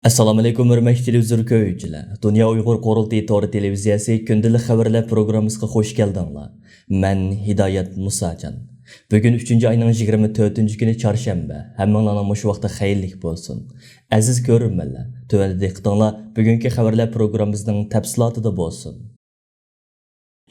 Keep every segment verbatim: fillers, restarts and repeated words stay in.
ئەسسالامۇئەلەيكۇم، ھۆرمەتلىك تېلېۋىزور كۆرگۈچىلەر! دۇنيا ئۇيغۇر قۇرۇلتىيى تور تېلېۋىزىيەسى كۈندىلىك خەۋەرلەر پروگراممىسىغا خۇش كەلدىڭلار. مەن ھىدايەت مۇساجان. بۈگۈن ئۈچىنچى ئاينىڭ يىگىرمە تۆتىنچى كۈنى چارشەنبە. ھەممىڭلارنىڭ مۇشۇ ۋاقتى خەيرلىك بولسۇن. ئەزىز كۆرۈرمەنلەر، تۆۋەندە دىققىتىڭلار بۈگۈنكى خەۋەرلەر پروگراممىسىنىڭ تەپسىلاتىدا بولسۇن.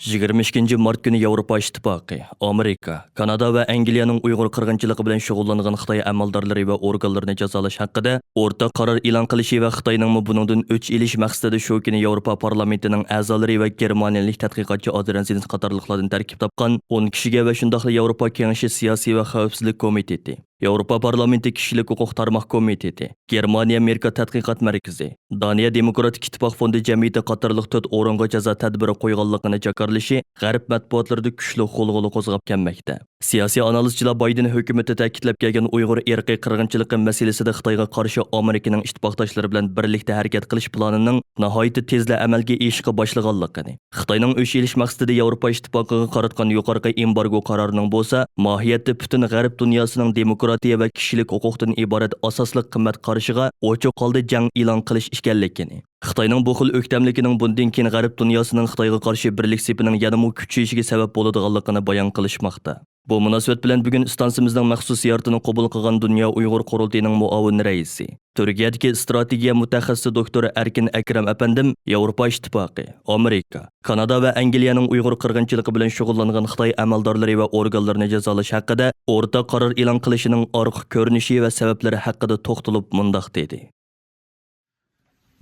يىگىرمە ئىككىنچى مارت كۈنى ياۋروپا ئىتتىپاقى، ئامېرىكا، كانادا ۋە ئەنگلىيەنىڭ ئۇيغۇر قىرغىنچىلىقى بىلەن شۇغۇللانغان خىتاي ئەمەلدارلىرى ۋە ئورگانلىرىنى جازالاش ھەققىدە ئورتاق قارار ئېلان قىلىشى ۋە خىتاينىڭمۇ بۇنىڭدىن ئۆچ ئېلىش مەقسىتىدە شۇ كۈنى ياۋروپا پارلامېنتىنىڭ ئەزالىرى ۋە گېرمانىيەلىك تەتقىقاتچى ئادرېنسىنس قاتارلىقلاردىن تەركىب تاپقان ئون كىشىگە ۋە شۇنداقلا ياۋروپا كېڭىشى سىياسىي ۋە خەۋپسىزلىك كومىتېتى، ياۋروپا پارلامېنتى كىشىلىك ھوقۇق تارماق كومىتېتى، گېرمانىيە ئامېرىكا تەتقىقات مەركىزى، دانىيە دېموكراتىك ئىتتىپاق فوندى جەمئىيىتى قاتارلىق تۆت ئورۇنغا جازا تەدبىرى قويغانلىقىنى جاكارلىشى غەرب مەتبۇئاتلىرىدا كۈچلۈك غۇلغۇلا قوزغاپ كەلمەكتە. سىياسىي ئانالىزچىلار بايدېن ھۆكۈمىتى تەكىتلەپ كەلگەن ئۇيغۇر ئىرقىي قىرغىنچىلىقى مەسىلىسىدە خىتايغا قارشى ئامېرىكىنىڭ ئىتتىپاقداشلىرى بىلەن بىرلىكتە ھەرىكەت قىلىش پىلانىنىڭ ناھايىتى تېزلا ئەمەلگە ئېشىشقا باشلىغانلىقىنى، خىتاينىڭ ئۆچ ئېلىش مەقسىتىدە ياۋروپا ئىتتىپاقىغا قاراتقان يۇقىرىقى ئېمبارگو قارارىنىڭ بولسا ماھىيەتتە پۈتۈن غەرب دۇنياسىنىڭ دېموكراتىيە ۋە كىشىلىك ھوقۇقتىن ئىبارەت ئاساسلىق قىممەت قارىشىغا ئوچۇق ھالدا جەڭ ئېلان قىلىش ئىكەنلىكىنى، خىتاينىڭ بۇ خىل ئۆكتەملىكىنىڭ بۇندىن كېيىن غەرب دۇنياسىنىڭ خىتايغا قارشى بىرلىك سېپىنىڭ يەنىمۇ كۈچىيىشىگە سەۋەب بولىدىغانلىقىنى بايان قىلىشماقتا. بۇ مۇناسىۋەت بىلەن بۈگۈن ئىستانسىمىزنىڭ مەخسۇس زىيارىتىنى قوبۇل قىلغان دۇنيا ئۇيغۇر قۇرۇلتىيىنىڭ مۇئاۋىن رەئىسى، تۈركىيەدىكى ئىستراتېگىيە مۇتەخەسسىسى دوكتور ئەركىن ئەكرەم ئەپەندىم ياۋروپا ئىتتىپاقى، ئامېرىكا، كانادا ۋە ئەنگلىيەنىڭ ئۇيغۇر قىرغىنچىلىقى بىلەن شۇغۇللانغان خىتاي ئەمەلدارلىرى ۋە ئورگانلىرىنى جازالاش ھەققىدە ئورتاق قارار ئېلان قىلىشىنىڭ ئارقا كۆرۈنۈشى ۋە سەۋەبلىرى ھەققىدە توختىلىپ مۇنداق دېدى.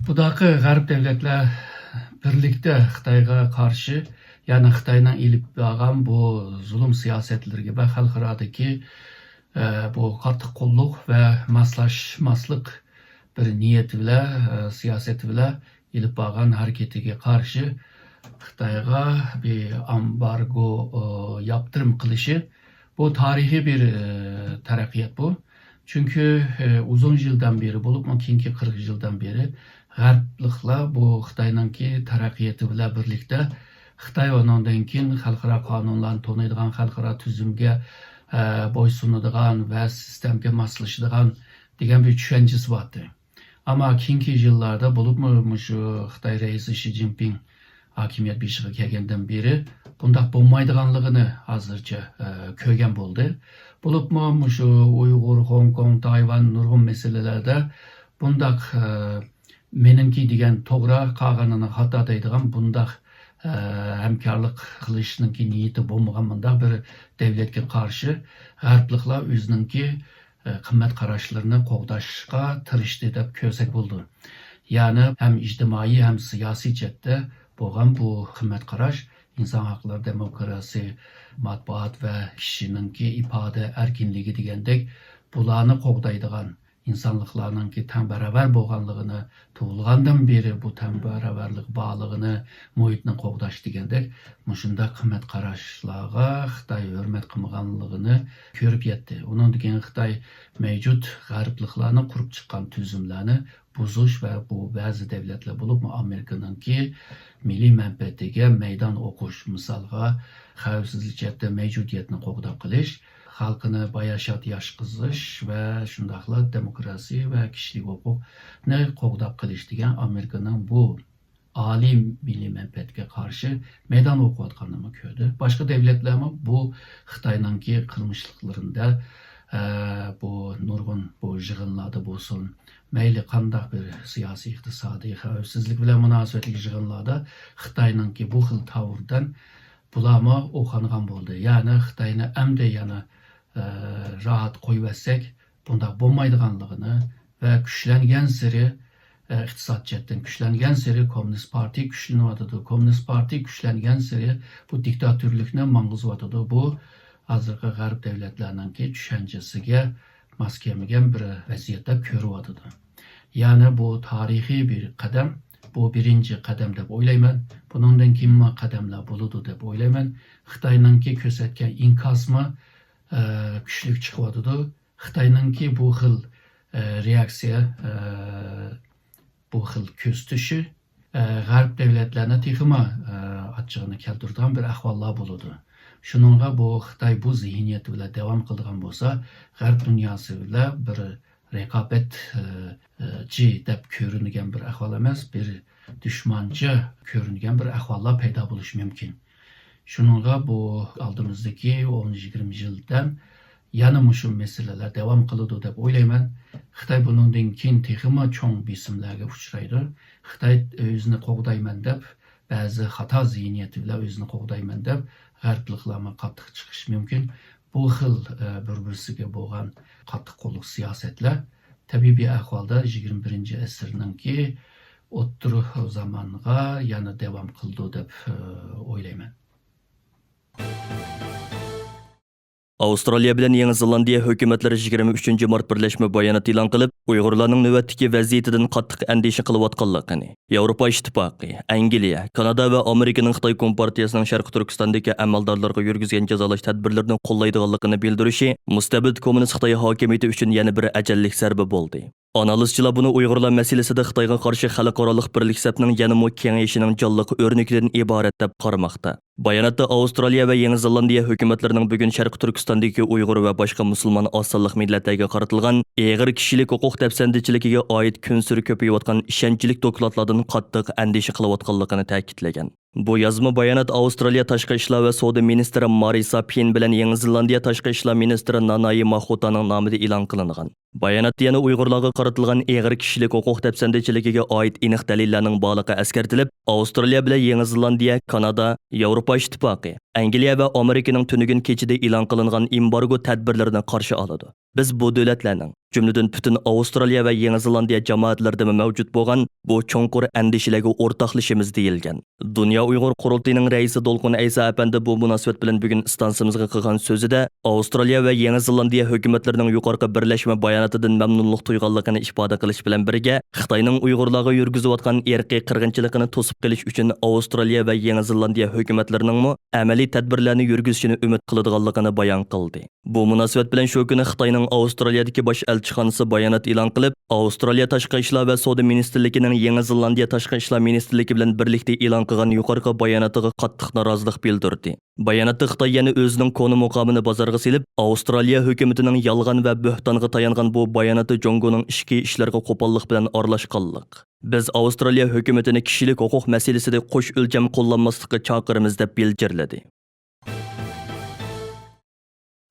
بۇنداقى غەرب دەۋلەتلەر بىرلىكتە خىتايغا قارشى، يەنى خىتاينىڭ ئېلىپ بارغان بۇ زۇلۇم سىياسەتلىرىگە ۋە خەلقئارادىكى، ئە، بۇ قاتتىق قوللۇق ۋە ماسلاشماسلىق بىر نىيىتى بىلەن، ئە، سىياسىتى بىلەن ئېلىپ بارغان ھەرىكىتىگە قارشى خىتايغا بىر ئامبارگو، ئە، ياپتۇرۇم قىلىشى، بۇ تارىخىي بىر، ئە، تەرەققىيات بۇ. چۈنكى، ئە، ئۇزۇن يىلدىن بېرى بولۇپمۇ كېيىنكى قىرىق يىلدىن بېرى غەربلىكلەر بۇ خىتاينىڭكى تەرەققىياتى بىلەن بىرلىكتە خىتاي ئۇنىڭدىن كېيىن خەلقئارا قانۇنلارنى تونۇيدىغان، خەلقئارا تۈزۈمگە، ئە، بويسۇنىدىغان ۋە سىستېمىگە ماسلىشىدىغان دېگەن بىر چۈشەنچىسى بارتى. ئەمما كېيىنكى يىللاردا بولۇپمۇ مۇشۇ خىتاي رەئىسى شى جىنپىڭ ھاكىمىيەت بېشىغا كەلگەندىن بېرى بۇنداق بولمايدىغانلىقىنى ھازىرچە، ئە، كۆرگەن بولدى. بولۇپمۇ مۇشۇ ئۇيغۇر، خوڭكوڭ، تايۋان نۇرغۇن مەسىلىلەردە بۇنداق، ئە، مېنىڭكى دېگەن توغرا، قالغىنىنى خاتا دەيدىغان بۇنداق، ئە، ھەمكارلىق قىلىشنىڭكى نىيىتى بولمىغان بۇنداق بىر دەۋلەتكە قارشى غەربلىكلەر ئۆزىنىڭكى، ئە، قىممەت قاراشلىرىنى قوغداشقا تىرىشتى دەپ كۆرسەك بولىدۇ. يەنى ھەم ئىجتىمائىي، ھەم سىياسىي جەھەتتە بولغان بۇ قىممەت قاراش، ئىنسان ھەقلىرى، دېموكراسىيە، مەتبۇئات ۋە كىشىنىڭكى ئىپادە ئەركىنلىكى دېگەندەك، بۇلارنى قوغدايدىغان، ئىنسانلىقلارنىڭكى تەڭ باراۋەر بولغانلىقىنى، تۇغۇلغاندىن بېرى بۇ تەڭ باراۋەرلىك بارلىقىنى، مۇھىتنى قوغداش دېگەندەك مۇشۇنداق قىممەت قاراشلارغا خىتاي ھۆرمەت قىلمىغانلىقىنى كۆرۈپ يەتتى. ئۇنىڭدىن كېيىن خىتاي مەۋجۇت غەربلىكلارنىڭ قۇرۇپ چىققان تۈزۈملەرنى بۇزۇش ۋە بۇ بەزى دەۋلەتلەر بولۇپمۇ ئامېرىكىنىڭكى مىللىي مەنپەئەتىگە مەيدان ئوقۇش، مىسالغا، خەۋپسىزلىك جەھەتتە مەۋجۇدىيەتنى قوغداپ قېلىش، خەلقىنى باياشات ياشقۇزۇش ۋە شۇنداقلا دېموكراسىيە ۋە كىشىلىك ھوقۇقنى قوغداپ قېلىش دېگەن ئامېرىكىنىڭ بۇ ئالىي مىللىي مەنپەئەتكە قارشى مەيدان ئوقۇۋاتقانلىرىمۇ كۆردى. باشقا دەۋلەتلەرمۇ بۇ خىتاينىڭكى قىلمىشلىقلىرىدا، ئە، بۇ نۇرغۇن بۇ يىغىنلاردا بولسۇن، مەيلى قانداق بىر سىياسىي، ئىقتىسادىي، خەۋپسىزلىك بىلەن مۇناسىۋەتلىك يىغىنلاردا خىتاينىڭكى بۇ خىل تاۋۇردىن بۇلارمۇ ئويغانغان بولدى. يەنى خىتاينى ئەمدى يەنە، ئە، راھەت قويۇۋەتسەك، بۇنداق بولمايدىغانلىقىنى ۋە كۈچلەنگەنسېرى، ئە، ئىقتىساد جەھەتتىن كۈچلەنگەنسېرى كوممۇنىست پارتىيە كۈچلىنىۋاتىدۇ. كوممۇنىست پارتىيە كۈچلەنگەنسېرى بۇ دىكتاتورلۇكنى ماڭغۇزۇۋاتىدۇ. بۇ ھازىرقى غەرب دەۋلەتلەرنىڭكى چۈشەنچىسىگە ماس كەلمىگەن بىر ۋەزىيەت دەپ كۆرۈۋاتىدۇ. يەنى بۇ تارىخىي بىر قەدەم، بۇ بىرىنچى قەدەم دەپ ئويلايمەن. بۇنىڭدىن كېيىنمۇ قەدەملەر بولىدۇ دەپ ئويلايمەن. خىتاينىڭكى كۆرسەتكەن ئىنكاسمۇ، ئە، كۈچلۈك چىقىۋاتىدۇ. خىتاينىڭكى بۇ خىل، ئە، رېئاكسىيە، ئە، بۇ خىل كۆزىتىشى، ئە، غەرب دەۋلەتلەرنى تېخىمۇ، ئە، ئاچچىقىنى كەلتۈرىدىغان بىر ئەھۋاللار بولىدۇ. شۇنىڭغا بۇ خىتاي بۇ زېھنىيىتى بىلەن داۋام قىلىدىغان بولسا، غەرب دۇنياسى بىلەن بىر، رىقابەت، ئى، ئى، چى دەپ كۆرۈنگەن بىر ئەھۋال ئەمەس، بىر دۈشمانچە كۆرۈنگەن بىر ئەھۋاللار پەيدا بولۇشى مۇمكىن. شۇنىڭغا بۇ ئالدىمىزدىكى ئون يىگىرمە يىلدا يەنە مۇشۇ مەسىلىلەر داۋام قىلىدۇ دەپ ئويلايمەن. خىتاي بۇنىڭدىن كېيىن تېخىمۇ چوڭ بېسىملارغا ئۇچرايدۇ. خىتاي ئۆزىنى قوغدايمەن دەپ، بەزى خاتا زېھنىيىتى بىلەن ئۆزىنى قوغدايمەن دەپ، غەربلىكلەرمۇ قاتتىق چىقىشى مۇمكىن. بۇ خىل، ئە، بىر-بىرسىگە بولغان قاتتىق قوللۇق سىياسەتلەر تەبىئىي ئەھۋالدا يىگىرمە بىرىنچى ئەسىرنىڭكى ئوتتۇرا زامانغا يەنە داۋام قىلىدۇ دەپ، ئە، ئويلايمەن. ئاۋسترالىيە بىلەن يېڭى زېلاندىيە ھۆكۈمەتلىرى يىگىرمە ئۈچىنچى مارت بىرلەشمە بايانات ئېلان قىلىپ، ئۇيغۇرلارنىڭ نۆۋەتتىكى ۋەزىيىتىدىن قاتتىق ئەندىشە قىلىۋاتقانلىقىنى، ياۋروپا ئىتتىپاقى، ئەنگلىيە، كانادا ۋە ئامېرىكىنىڭ خىتاي كومپارتىيەسىنىڭ شەرقىي تۈركىستاندىكى ئەمەلدارلىرىغا يۈرگۈزگەن جازالاش تەدبىرلىرىنى قوللايدىغانلىقىنى بىلدۈرۈشى مۇستەبىت كوممۇنىست خىتاي ھاكىمىيىتى ئۈچۈن يەنە بىر ئەجەللىك زەربە بولدى. ئانالىزچىلار بۇنى ئۇيغۇرلار مەسىلىسىدە خىتايغا قارشى خەلقئارالىق بىرلىك سەپنىڭ يەنىمۇ كېڭىيىشىنىڭ جانلىق ئۆرنىكىدىن ئىبارەت دەپ قارىماقتا. باياناتتا ئاۋسترالىيە ۋە يېڭى زېلاندىيە ھۆكۈمەتلىرىنىڭ بۈگۈن شەرقىي تۈركىستاندىكى ئۇيغۇر ۋە باشقا مۇسۇلمان ئاز سانلىق مىللەتلەرگە قارىتىلغان ئېغىر كىشىلىك ھوقۇق دەپسەندىچىلىكىگە ئائىت كۈنسېرى كۆپىيىۋاتقان ئىشەنچلىك دوكلاتلاردىن قاتتىق ئەندىشە قىلىۋاتقانلىقىنى تەكىتلىگەن. بۇ يازما بايانات ئاۋسترالىيە تاشقى ئىشلار ۋە سودا مىنىستىرى مارىسا پىن بىلەن يېڭى زېلاندىيە تاشقى ئىشلار مىنىستىرى نانايى ماخوتانىڭ نامىدا ئېلان قىلىنغان. باياناتتا يەنە ئۇيغۇرلارغا قارىتىلغان ئېغىر كىشىلىك ھوقۇق دەپسەندىچىلىكىگە ئائىت ئېنىق دەلىللەرنىڭ بارلىقى ئەسكەرتىلىپ، ئاۋسترالىيە بىلەن يېڭى زېلاندىيە، كانادا، ياۋروپا ئىتتىپاقى، ئەنگلىيە ۋە ئامېرىكىنىڭ تۈنۈگۈن كېچىدە ئېلان قىلىنغان ئېمبارگو تەدبىرلىرىنى قارشى ئالىدۇ. بىز بۇ دۆلەتلەرنىڭ، جۈملىدىن پۈتۈن ئاۋسترالىيە ۋە يېڭى زېلاندىيە جامائەتلىرىدىمۇ مەۋجۇت بولغان بۇ چوڭقۇر ئەندىشىلەرگە ئورتاقلىشىمىز، دېيىلگەن. دۇنيا ئۇيغۇر قۇرۇلتىيىنىڭ رەئىسى دولقۇن ئەيسا ئەپەندى بۇ مۇناسىۋەت بىلەن بۈگۈن ئىستانسىمىزغا قىلغان سۆزىدە، ئاۋسترالىيە ۋە يېڭى زېلاندىيە ھۆكۈمەتلىرىنىڭ يۇقىرىقى بىرلەشمە باياناتىدىن مەمنۇنلۇق تۇيغانلىقىنى ئىپادە قىلىش بىلەن بىرگە، خىتاينىڭ ئۇيغۇرلارغا يۈرگۈزۈۋاتقان ئىرقىي قىرغىنچىلىقىنى توسۇپ قېلىش ئۈچۈن ئاۋسترالىيە ۋە يېڭى زېلاندىيە ھۆكۈمەتلىرىنىڭمۇ ئەمەلىي تەدبىرلەرنى يۈرگۈزۈشىنى ئۈمىد قىلىدىغانلىقىنى بايان قىلدى. بۇ مۇناسىۋەت بىلەن شۇ كۈنى خىتاينىڭ ئاۋسترالىيەدىكى باش ئەلچىخانىسى بايانات ئېلان قىلىپ، ئاۋسترالىيە تاشقى ئىشلار ۋە سودا مىنىستىرلىكىنىڭ يېڭى زېلاندىيە تاشقى ئىشلار مىنىستىرلىكى بىلەن بىرلىكتە ئېلان قىلغان يۇقىرىقى باياناتىغا قاتتىق نارازىلىق بىلدۈردى. باياناتتا خىتاي يەنە ئۆزىنىڭ كونا مۇقامىنى بازارغا سېلىپ، ئاۋسترالىيە ھۆكۈمىتىنىڭ يالغان ۋە بۆھتانغا تايانغان بۇ باياناتى جۇڭگونىڭ ئىچكى ئىشلىرىغا قوپاللىق بىلەن ئارىلاشقانلىق. بىز ئاۋسترالىيە ھۆكۈمىتىنى كىشىلىك ھوقۇق مەسىلىسىدە قوش ئۆلچەم قوللانماسلىققا چاقىرىمىز، دەپ بىلجىرلىدى.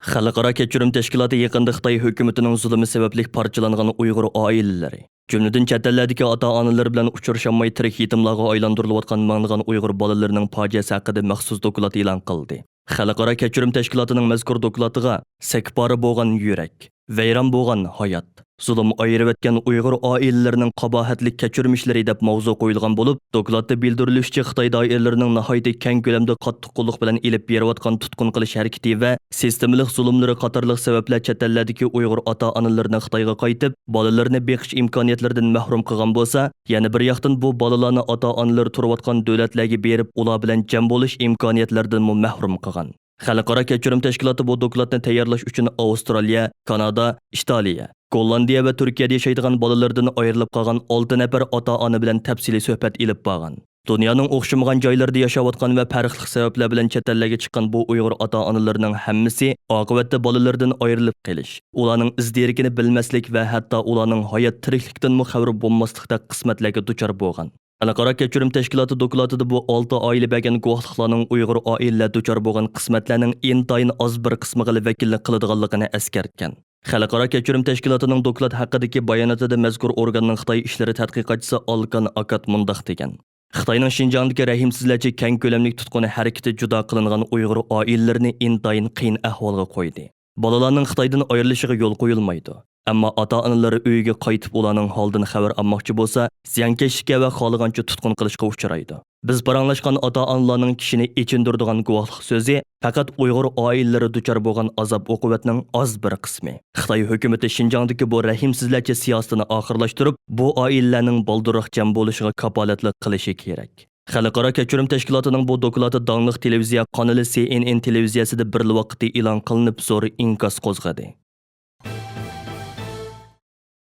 خەلقئارا كەچۈرۈم تەشكىلاتى يېقىندا خىتاي ھۆكۈمىتىنىڭ زۇلۇمى سەۋەبلىك پارچىلانغان ئۇيغۇر ئائىلىلىرى، جۈملىدىن چەت ئەللەردىكى ئاتا-ئانىلىرى بىلەن ئۇچرىشالماي تىرىك يېتىملارغا ئايلاندۇرۇلۇۋاتقان مىڭلىغان ئۇيغۇر بالىلىرىنىڭ پاجىئەسى ھەققىدە مەخسۇس دوكلات ئېلان قىلدى. خەلقئارا كەچۈرۈم تەشكىلاتىنىڭ مەزكۇر دوكلاتىغا سەكپارە بولغان يۈرەك، ۋەيران بولغان ھايات، زۇلۇم ئايرىۋەتكەن ئۇيغۇر ئائىلىلىرىنىڭ قاباھەتلىك كەچۈرمىشلىرى دەپ ماۋزۇ قويۇلغان بولۇپ، دوكلاتتا بىلدۈرۈلۈشىچە، خىتاي دائىرىلىرىنىڭ ناھايىتى كەڭ كۆلەمدە قاتتىق قوللۇق بىلەن ئېلىپ بېرىۋاتقان تۇتقۇن قىلىش ھەرىكىتى ۋە سىستېمىلىق زۇلۇملىرى قاتارلىق سەۋەبلەر چەت ئەللەردىكى ئۇيغۇر ئاتا-ئانىلىرىنى خىتايغا قايتىپ، بالىلىرىنى بېقىش ئىمكانىيەتلىرىدىن مەھرۇم قىلغان بولسا، يەنە بىر ياقتىن بۇ بالىلارنى ئاتا-ئانىلىرى تۇرۇۋاتقان دۆلەتلەرگە بېرىپ، ئۇلار بىلەن جەم بولۇش ئىمكانىيەتلىرىدىنمۇ مەھرۇم قىلغان. خەلقئارا كەچۈرۈم تەشكىلاتى بۇ دوكلاتنى تەييارلاش ئۈچۈن ئاۋسترالىيە، كانادا، ئىتالىيە، گوللاندىيە ۋە تۈركىيەدە ياشايدىغان بالىلىرىدىن ئايرىلىپ قالغان ئالتە نەپەر ئاتا-ئانا بىلەن تەپسىلىي سۆھبەت ئېلىپ بارغان. دۇنيانىڭ ئوخشىمىغان جايلىرىدا ياشاۋاتقان ۋە پەرقلىق سەۋەبلەر بىلەن چەت ئەللەرگە چىققان بۇ ئۇيغۇر ئاتا-ئانىلىرىنىڭ ھەممىسى ئاقىۋەتتە بالىلىرىدىن ئايرىلىپ قېلىش، ئۇلارنىڭ ئىز-دېرىكىنى بىلمەسلىك ۋە ھەتتا ئۇلارنىڭ ھايات تىرىكلىكتىنمۇ خەۋىرى بولماسلىقتەك قىسمەتلەرگە دۇچار بولغان. خەلقئارا كەچۈرۈم تەشكىلاتى دوكلاتىدا بۇ ئالتە ئائىلە بەرگەن گۇۋاھلىقلارنىڭ ئۇيغۇر ئائىلىلەر دۇچار بولغان قىسمەتلەرنىڭ ئىنتايىن ئاز بىر قىسمىغىلا ۋەكىللىك قىلىدىغانلىقىنى ئەسكەرتكەن. خەلقئارا كەچۈرۈم تەشكىلاتىنىڭ دوكلات ھەققىدىكى باياناتىدا مەزكۇر ئورگاننىڭ خىتاي ئىشلىرى تەتقىقاتچىسى ئالكان ئاكات مۇنداق دېگەن: خىتاينىڭ شىنجاڭدىكى رەھىمسىزلەرچە كەڭ كۆلەملىك تۇتقۇن ھەرىكىتى جۇدا قىلىنغان ئۇيغۇر ئائىلىلىرىنى ئىنتايىن قىيىن ئەھۋالغا قويدى. بالىلارنىڭ خىتايدىن ئايرىلىشىغا يول قويۇلمايدۇ. ئەمما ئاتا-ئانىلىرى ئۆيىگە قايتىپ، ئۇلارنىڭ ھالىدىن خەۋەر ئالماقچى بولسا، زىيانكەشلىككە ۋە خالىغانچە تۇتقۇن قىلىشقا ئۇچرايدۇ. بىز پاراڭلاشقان ئاتا-ئانىلارنىڭ كىشىنى ئېچىندۇرىدىغان گۇۋاھلىق سۆزى پەقەت ئۇيغۇر ئائىلىلىرى دۇچار بولغان ئازاب-ئوقۇبەتنىڭ ئاز بىر قىسمى. خىتاي ھۆكۈمىتى شىنجاڭدىكى بۇ رەھىمسىزلەرچە سىياسىتىنى ئاخىرلاشتۇرۇپ، بۇ ئائىلىلەرنىڭ بالدۇرراق جەم بولۇشىغا كاپالەتلىك قىلىشى كېرەك. خەلقئارا كەچۈرۈم تەشكىلاتىنىڭ بۇ دوكلاتى داڭلىق تېلېۋىزىيە قانىلى سى ئېن ئېن تېلېۋىزىيەسىدە بىرلا ۋاقىتتا ئېلان قىلىنىپ، زور ئىنكاس قوزغىدى.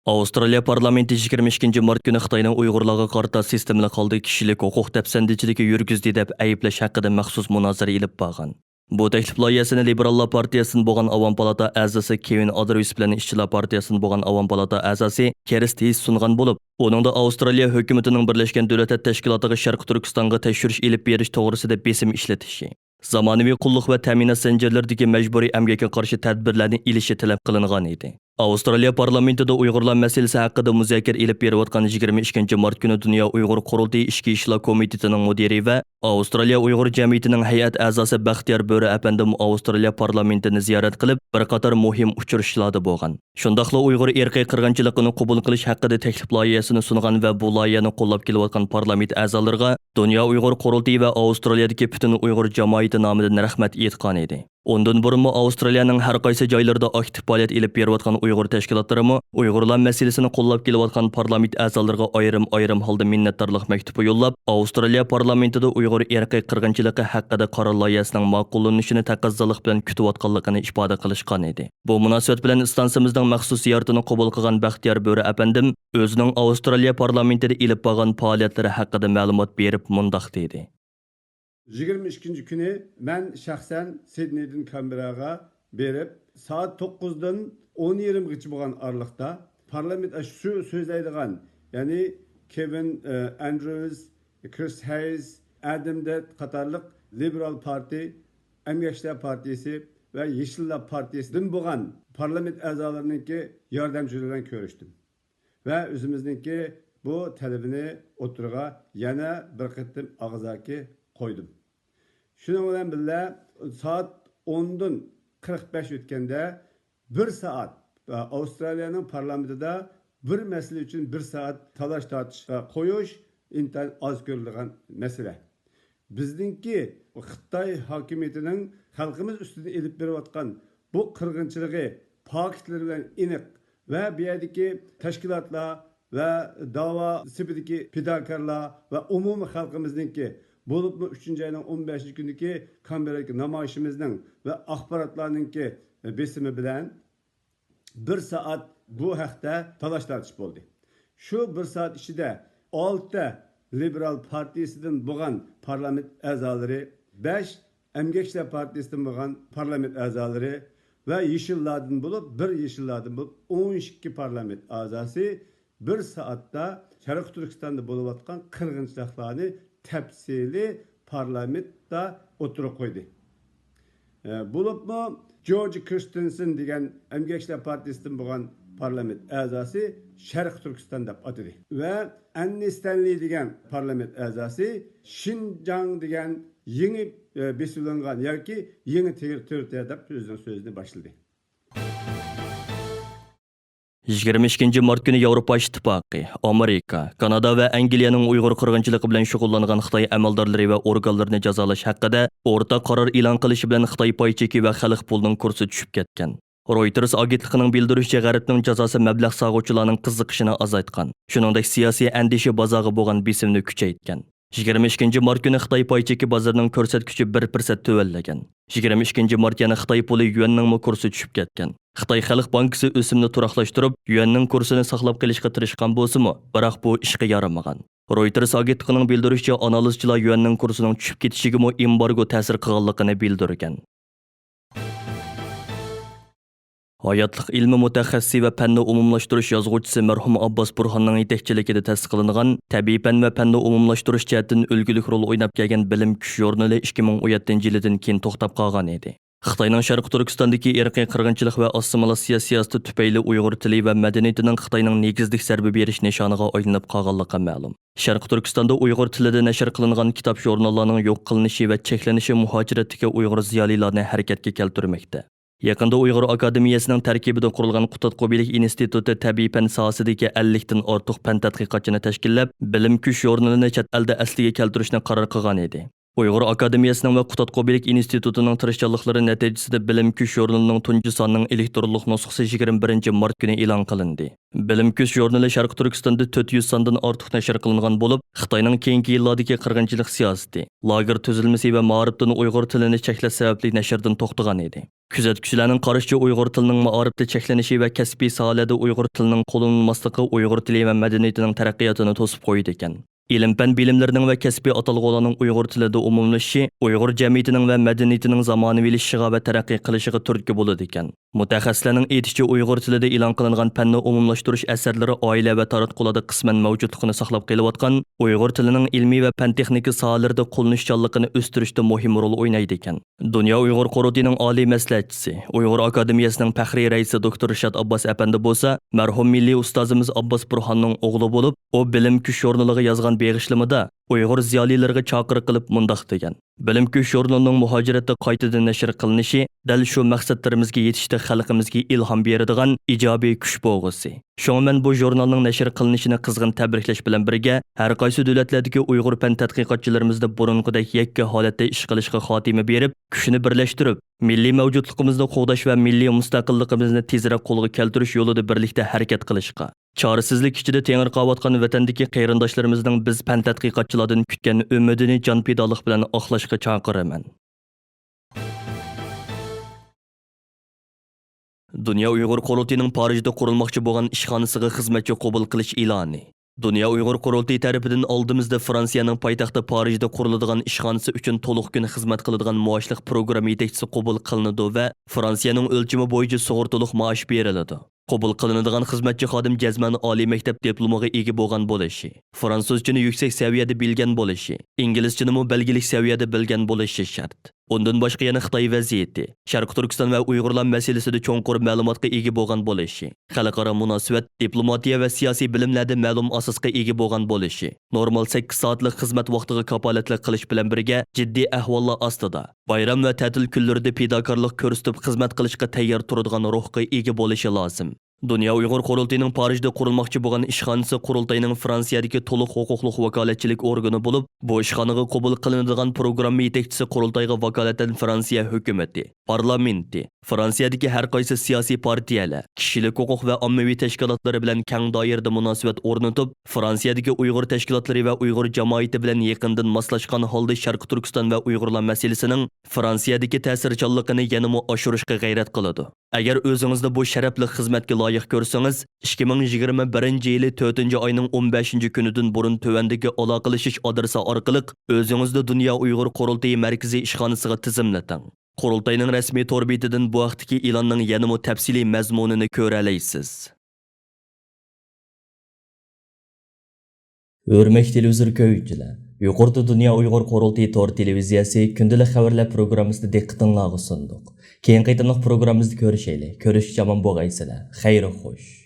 ئاۋسترالىيە پارلامېنتى يىگىرمە ئىككىنچى مارت كۈنى خىتاينىڭ ئۇيغۇرلارغا قارىتا سىستېمىلىق ھالدا كىشىلىك ھوقۇق دەپسەندىچىلىكى يۈرگۈزدى دەپ ئەيىبلەش ھەققىدە مەخسۇس مۇنازىرە ئېلىپ بارغان. بۇ تەكلىپ لايىھەسىنى لىبېراللار پارتىيەسىدىن بولغان ئاۋام پالاتا ئەزاسى كېۋىن ئادروس بىلەن ئىشچىلار پارتىيەسىدىن بولغان ئاۋام پالاتا ئەزاسى كىرىس ھېيس سۇنغان بولۇپ، ئۇنىڭدا ئاۋسترالىيە ھۆكۈمىتىنىڭ بىرلەشكەن دۆلەتلەر تەشكىلاتىغا شەرقىي تۈركىستانغا تەكشۈرۈش ئېلىپ بېرىش توغرىسىدا بېسىم ئىشلىتىشى، زامانىۋى قۇللۇق ۋە تەمىنات زەنجىرلىرىدىكى مەجبۇرىي ئەمگەككە قارشى تەدبىرلەرنى ئېلىشى تەلەپ قىلىنغان ئىدى. ئاۋسترالىيە پارلامېنتىدا ئۇيغۇرلار مەسىلىسى ھەققىدە مۇزاكىرە ئېلىپ بېرىۋاتقان يىگىرمە ئىككىنچى مارت كۈنى دۇنيا ئۇيغۇر قۇرۇلتىيى ئىچكى ئىشلار كومىتېتىنىڭ مۇدىرى ۋە ئاۋسترالىيە ئۇيغۇر جەمئىيىتىنىڭ ھەيئەت ئەزاسى بەختىيار بۆرە ئەپەندىمۇ ئاۋسترالىيە پارلامېنتىنى زىيارەت قىلىپ، بىر قاتار مۇھىم ئۇچرىشىشلاردا بولغان. شۇنداقلا ئۇيغۇر ئىرقىي قىرغىنچىلىقىنى قوبۇل قىلىش ھەققىدە تەكلىپ لايىھەسىنى سۇنغان ۋە بۇ لايىھەنى قوللاپ كېلىۋاتقان پارلامېنت ئەزالىرىغا دۇنيا ئۇيغۇر قۇرۇلتىيى ۋە ئاۋسترالىيەدىكى پۈتۈن ئۇيغۇر جامائىتى نامىدىن رەھمەت ئېيتقان ئىدى. ئۇندىن بۇرۇنمۇ ئاۋسترالىيەنىڭ ھەر قايسى جايلىرىدا ئاكتىپ پائالىيەت ئېلىپ بېرىۋاتقان ئۇيغۇر تەشكىلاتلىرىمۇ ئۇيغۇرلار مەسىلىسىنى قوللاپ كېلىۋاتقان پارلامېنت ئەزالىرىغا ئايرىم-ئايرىم ھالدا مىننەتدارلىق مەكتۇپى يوللاپ، ئاۋسترالىيە پارلامېنتىدا ئۇيغۇر ئىرقىي قىرغىنچىلىقى ھەققىدە قارار لايىھەسىنىڭ ماقۇللىنىشىنى تەقەززالىق بىلەن كۈتۈۋاتقانلىقىنى ئىپادە قىلىشقان ئىدى. بۇ مۇناسىۋەت بىلەن ئىستانسىمىزنىڭ مەخسۇس زىيارىتىنى قوبۇل قىلغان بەختىيار بۆرە ئەپەندىم ئۆزىنىڭ ئاۋسترالىيە پارلامېنتىدا ئېلىپ بارغان پائالىيەتلىرى ھەققىدە مەلۇمات بېرىپ مۇنداق دېدى. يىگىرمە ئىككىنچى كۈنى مەن شەخسەن سىدنېيدىن كانبېرراغا بېرىپ، سائەت توققۇزدىن ئون يېرىمغىچە بولغان ئارىلىقتا پارلامېنت، ئاشۇ سۆزلەيدىغان، يەنى كېۋىن، ئە، ئەندرۇز، كرىس ھەيز، ئادام دېد قاتارلىق لىبېرال پارتىي، ئەمگەكچىلەر پارتىيىسى ۋە يېشىللار پارتىيىسىدىن بولغان پارلامېنت ئەزالىرىنىڭكى ياردەمچىلىرى بىلەن كۆرۈشتۈم. ۋە ئۆزىمىزنىڭكى بۇ تەلىپىنى ئوتتۇرىغا يەنە بىر قېتىم ئاغزاكى قويدۇم. شۇنىڭ بىلەن بىللە، سائەت ئوندىن قىرىق بەش ئۆتكەندە، بىر سائەت، ئاۋسترالىيەنىڭ پارلامېنتىدا بىر مەسىلە ئۈچۈن بىر سائەت تالاش-تارتىشقا قويۇش ئىنتايىن ئاز كۆرۈلىدىغان مەسىلە. بىزنىڭكى خىتاي ھاكىمىيىتىنىڭ خەلقىمىز ئۈستىدىن ئېلىپ بېرىۋاتقان بۇ قىرغىنچىلىقى پاكىتلىرى بىلەن ئېنىق ۋە بۇ يەردىكى تەشكىلاتلار ۋە داۋا سېپىدىكى پىداكارلار ۋە ئومۇمىي خەلقىمىزنىڭكى، بولۇپمۇ ئۈچىنچى ئاينىڭ ئون بەشىنچى كۈنىدىكى كانبېررادىكى نامايىشىمىزنىڭ ۋە ئاخباراتلارنىڭكى بېسىمى بىلەن، بىر سائەت بۇ ھەقتە تالاش-تارتىش بولدى. شۇ بىر سائەت ئىچىدە ئالتە لىبېرال پارتىيىسىدىن بولغان پارلامېنت ئەزالىرى، بەش ئەمگەكچىلەر پارتىيىسىدىن بولغان پارلامېنت ئەزالىرى ۋە يېشىللاردىن بولۇپ، بىر يېشىللاردىن بولۇپ ئون ئىككى پارلامېنت ئەزاسى بىر سائەتتا شەرقىي تۈركىستاندا بولۇۋاتقان قىرغىنچىلىقلارنى تەپسىلىي پارلامېنتتا ئوتتۇرىغا قويدى. ئە، بولۇپمۇ جورج كرىستېنسېن دېگەن ئەمگەكچىلەر پارتىيىسىدىن بولغان پارلامېنت ئەزاسى شەرقىي تۈركىستان دەپ ئاتىدى ۋە ئەننى ستەنلى دېگەن پارلامېنت ئەزاسى شىنجاڭ دېگەن يېڭى، ئە، بېسىۋېلىنغان ياكى يېڭى تېر-، تېررىتورىيە دەپ ئۆزىنىڭ سۆزىنى باشلىدى. يىگىرمە ئىككىنچى مارت كۈنى ياۋروپا ئىتتىپاقى، ئامېرىكا، كانادا ۋە ئەنگلىيەنىڭ ئۇيغۇر قىرغىنچىلىقى بىلەن شۇغۇللانغان خىتاي ئەمەلدارلىرى ۋە ئورگانلىرىنى جازالاش ھەققىدە ئورتاق قارار ئېلان قىلىشى بىلەن خىتاي پاي چېكى ۋە خەلق پۇلىنىڭ كۇرسى چۈشۈپ كەتكەن. رويتېرس ئاگېنتلىقىنىڭ بىلدۈرۈشىچە، غەربنىڭ جازاسى مەبلەغ سالغۇچىلارنىڭ قىزىقىشىنى ئازايتقان، شۇنىڭدەك سىياسىي ئەندىشە بازارغا بولغان بېسىمنى كۈچەيتكەن. يىگىرمە ئىككىنچى مارت كۈنى خىتاي پاي چېكى بازىرىنىڭ كۆرسەتكۈچى بىر پىرسەنت تۆۋەنلىگەن. يىگىرمە ئىككىنچى مارت يەنە خىتاي پۇلى يۈەننىڭمۇ كۇرسى چۈشۈپ كەتكەن. خىتاي خەلق بانكىسى ئۆسۈمنى تۇراقلاشتۇرۇپ، يۈەننىڭ كۇرسىنى ساقلاپ قېلىشقا تىرىشقان بولسىمۇ، بىراق بۇ ئىشقا يارىمىغان. رويتېرس ئاگېنتلىقىنىڭ بىلدۈرۈشىچە، ئانالىزچىلار يۈەننىڭ كۇرسىنىڭ چۈشۈپ كېتىشىگىمۇ ئېمبارگو تەسىر قىلغانلىقىنى بىلدۈرگەن. ھاياتلىق ئىلمى مۇتەخەسسىسى ۋە پەننى ئومۇملاشتۇرۇش يازغۇچىسى مەرھۇم ئابباس بۇرھاننىڭ يېتەكچىلىكىدە تەسىس قىلىنغان تەبىئىي پەن ۋە پەننى ئومۇملاشتۇرۇش جەھەتتىن ئۈلگىلىك رول ئويناپ كەلگەن بىلىم كۈچ ژۇرنىلى ئىككى مىڭ ئون يەتتىنچى يىلىدىن كېيىن توختاپ قالغان ئىدى. خىتاينىڭ شەرقىي تۈركىستاندىكى ئىرقىي قىرغىنچىلىق ۋە ئاسسىمىلياتسىيە سىياسىتى تۈپەيلى ئۇيغۇر تىلى ۋە مەدەنىيىتىنىڭ خىتاينىڭ نېگىزلىك زەربە بېرىش نىشانىغا ئايلىنىپ قالغانلىقى مەلۇم. شەرقىي تۈركىستاندا ئۇيغۇر تىلىدا نەشر قىلىنغان كىتاب، ژۇرناللارنىڭ يوق قىلىنىشى ۋە چەكلىنىشى مۇھاجىرەتتىكى ئۇيغۇر زىيالىيلارنى ھەرىكەتكە كەلتۈرمەكتە. يېقىندا ئۇيغۇر ئاكادېمىيەسىنىڭ تەركىبىدە قۇرۇلغان قۇتادغۇبىلىك ئىنستىتۇتى تەبىئىي پەن ساھەسىدىكى ئەللىكتىن ئارتۇق پەن تەتقىقاتچىنى تەشكىللەپ، بىلىم كۈچ ژۇرنىلىنى چەت ئەلدە ئەسلىگە كەلتۈرۈشنى قارار قىلغان ئىدى. ئۇيغۇر ئاكادېمىيەسىنىڭ ۋە قۇتادغۇبىلىك ئىنستىتۇتىنىڭ تىرىشچانلىقلىرى نەتىجىسىدە بىلىم كۈچ ژۇرنىلىنىڭ تۇنجى سانىنىڭ ئېلېكترونلۇق نۇسخىسى يىگىرمە بىرىنچى مارت كۈنى ئېلان قىلىندى. بىلىم كۈچ ژۇرنىلى شەرقىي تۈركىستاندا تۆت يۈز ساندىن ئارتۇق نەشر قىلىنغان بولۇپ، خىتاينىڭ كېيىنكى يىللاردىكى قىرغىنچىلىق سىياسىتى، لاگېر تۈزۈلمىسى ۋە مائارىپتىن ئۇيغۇر تىلىنى چەكلەش سەۋەبلىك نەشردىن توختىغان ئىدى. كۆزەتكۈچىلەرنىڭ قارىشىچە، ئۇيغۇر تىلىنىڭ مائارىپتا چەكلىنىشى ۋە كەسپىي ساھەلەردە ئۇيغۇر تىلىنىڭ قوللىنىلماسلىقى ئۇيغۇر تىلى ۋە مەدەنىيىتىنىڭ تەرەققىياتىنى توسۇپ قويىدىكەن. ئىلىم-پەن بىلىملىرىنىڭ ۋە كەسپىي ئاتالغۇلارنىڭ ئۇيغۇر تىلىدا ئومۇملىشىشى ئۇيغۇر جەمئىيىتىنىڭ ۋە مەدەنىيىتىنىڭ زامانىۋىلىشىشىغا ۋە تەرەققىي قىلىشىغا تۈرتكە بولىدىكەن. مۇتەخەسسىسلەرنىڭ ئېيتىشىچە، ئۇيغۇر تىلىدا ئېلان قىلىنغان پەننى ئومۇملاشتۇرۇش ئەسەرلىرى ئائىلە ۋە تاراتقۇلاردا قىسمەن مەۋجۇتلۇقىنى ساقلاپ قېلىۋاتقان ئۇيغۇر تىلىنىڭ ئىلمىي ۋە پەن-تېخنىكا ساھەلىرىدە قوللىنىشچانلىقىنى ئۆستۈرۈشتە مۇھىم رول ئوينايدىكەن. دۇنيا ئۇيغۇر قۇرۇلتىيىنىڭ ئالىي مەسلىھەتچىسى، ئۇيغۇر ئاكادېمىيەسىنىڭ پەخرىي رەئىسى دوكتور رىشات ئابباس ئەپەندى بولسا، مەرھۇم مىللىي ئۇستازىمىز ئابباس بۇرھاننىڭ ئوغلى بولۇپ، ئۇ بىلىم كۈچ ژۇرنىلىغا يازغان بېغىشلىمىدا ئۇيغۇر زىيالىيلىرىغا چاقىرىق قىلىپ مۇنداق دېگەن: بىلىم كۈچ ژۇرنىلىنىڭ مۇھاجىرەتتە قايتىدىن نەشر قىلىنىشى دەل شۇ مەقسەتلىرىمىزگە يېتىشتە خەلقىمىزگە ئىلھام بېرىدىغان ئىجابىي كۈچ بولغۇسى. شۇڭا مەن بۇ ژۇرنالنىڭ نەشر قىلىنىشىنى قىزغىن تەبرىكلەش بىلەن بىرگە، ھەر قايسى دۆلەتلەردىكى ئۇيغۇر پەن تەتقىقاتچىلىرىمىزنى بۇرۇنقىدەك يەككە ھالەتتە ئىش قىلىشقا خاتىمە بېرىپ، كۈچنى بىرلەشتۈرۈپ، مىللىي مەۋجۇتلۇقىمىزنى قوغداش ۋە مىللىي مۇستەقىللىقىمىزنى تېزرەك قولغا كەلتۈرۈش يولىدا بىرلىكتە ھەرىكەت قىلىشقا، چارىسىزلىك ئىچىدە تېڭىرقاۋاتقان ۋەتەندىكى قېرىنداشلىرىمىزنىڭ بىز پەن تەتقىقاتچىلاردىن كۈتكەن ئۈمىدىنى جان پىدالىق بىلەن ئاقلاشقا چاقىرىمەن. دۇنيا ئۇيغۇر قۇرۇلتىيىنىڭ پارىژدا قۇرۇلماقچى بولغان ئىشخانىسىغا خىزمەتچى قوبۇل قىلىش ئېلانى. دۇنيا ئۇيغۇر قۇرۇلتىيى تەرىپىدىن ئالدىمىزدا فرانسىيەنىڭ پايتەختى پارىژدا قۇرۇلىدىغان ئىشخانىسى ئۈچۈن تولۇق كۈن خىزمەت قىلىدىغان مۇئاشلىق پروگرامما يېتەكچىسى قوبۇل قىلىنىدۇ ۋە فرانسىيەنىڭ ئۆلچىمى بويىچە سۇغۇرتىلىق مائاش بېرىلىدۇ. قوبۇل قىلىنىدىغان خىزمەتچى خادىم جەزمەن ئالىي مەكتەپ دىپلومىغا ئىگە بولغان بولۇشى، فرانسۇزچىنى يۈكسەك سەۋىيەدە بىلگەن بولۇشى، ئىنگلىزچىنىمۇ بەلگىلىك سەۋىيەدە بىلگەن بولۇشى شەرت. ئۇندىن باشقا يەنە خىتاي ۋەزىيىتى، شەرقىي تۈركىستان ۋە ئۇيغۇرلار مەسىلىسىدە چوڭقۇر مەلۇماتقا ئىگە بولغان بولۇشى، خەلقئارا مۇناسىۋەت، دىپلوماتىيە ۋە سىياسىي بىلىملەردە مەلۇم ئاساسقا ئىگە بولغان بولۇشى، نورمال سەككىز سائەتلىك خىزمەت ۋاقتىغا كاپالەتلىك قىلىش بىلەن بىرگە، جىددىي ئەھۋاللار ئاستىدا، بايرام ۋە تەتىل كۈنلىرىدە پىداكارلىق كۆرسىتىپ خىزمەت قىلىشقا تەييار تۇرىدىغان روھقا ئىگە بولۇشى لازىم. دۇنيا ئۇيغۇر قۇرۇلتىيىنىڭ پارىژدا قۇرۇلماقچى بولغان ئىشخانىسى قۇرۇلتاينىڭ فرانسىيەدىكى تولۇق ھوقۇقلۇق ۋاكالەتچىلىك ئورگىنى بولۇپ، بۇ ئىشخانىغا قوبۇل قىلىنىدىغان پروگرامما يېتەكچىسى قۇرۇلتايغا ۋاكالىتەن فرانسىيە ھۆكۈمىتى، پارلامېنتى، فرانسىيەدىكى ھەر قايسى سىياسىي پارتىيەلەر، كىشىلىك ھوقۇق ۋە ئاممىۋى تەشكىلاتلىرى بىلەن كەڭ دائىرىدە مۇناسىۋەت ئورنىتىپ، فرانسىيەدىكى ئۇيغۇر تەشكىلاتلىرى ۋە ئۇيغۇر جامائىتى بىلەن يېقىندىن ماسلاشقان ھالدا شەرقىي تۈركىستان ۋە ئۇيغۇرلار مەسىلىسىنىڭ فرانسىيەدىكى تەسىرچانلىقىنى يەنىمۇ ئاشۇرۇشقا غەيرەت قىلىدۇ. ئەگەر ئۆزىڭىزنى بۇ شەرەپلىك خىزمەتكە لايىق كۆرسىڭىز، ئىككى مىڭ يىگىرمە بىرىنچى يىلى تۆتىنچى ئاينىڭ ئون بەشىنچى كۈنىدىن بۇرۇن تۆۋەندىكى ئالاقىلىشىش ئادرېسى ئارقىلىق ئۆزىڭىزنى دۇنيا ئۇيغۇر قۇرۇلتىيى مەركىزىي ئىشخانىسىغا تىزىملىتىڭ. قۇرۇلتاينىڭ رەسمىي تور بېتىدىن بۇ ھەقتىكى ئېلاننىڭ يەنىمۇ تەپسىلىي مەزمۇنىنى كۆرەلەيسىز. ھۆرمەتلىك تېلېۋىزور كۆرگۈچىلەر، يۇقىرىدا دۇنيا ئۇيغۇر قۇرۇلتىيى تور تېلېۋىزىيەسى كۈندىلىك خەۋەرلەر پروگراممىسىنى دىققىتىڭلارغا سۇندۇق. كېيىنكى قېتىملىق پروگراممىمىزدا كۆرۈشەيلى. كۆرۈشكىچە ئامان بولغايسىلەر. خەير خوش.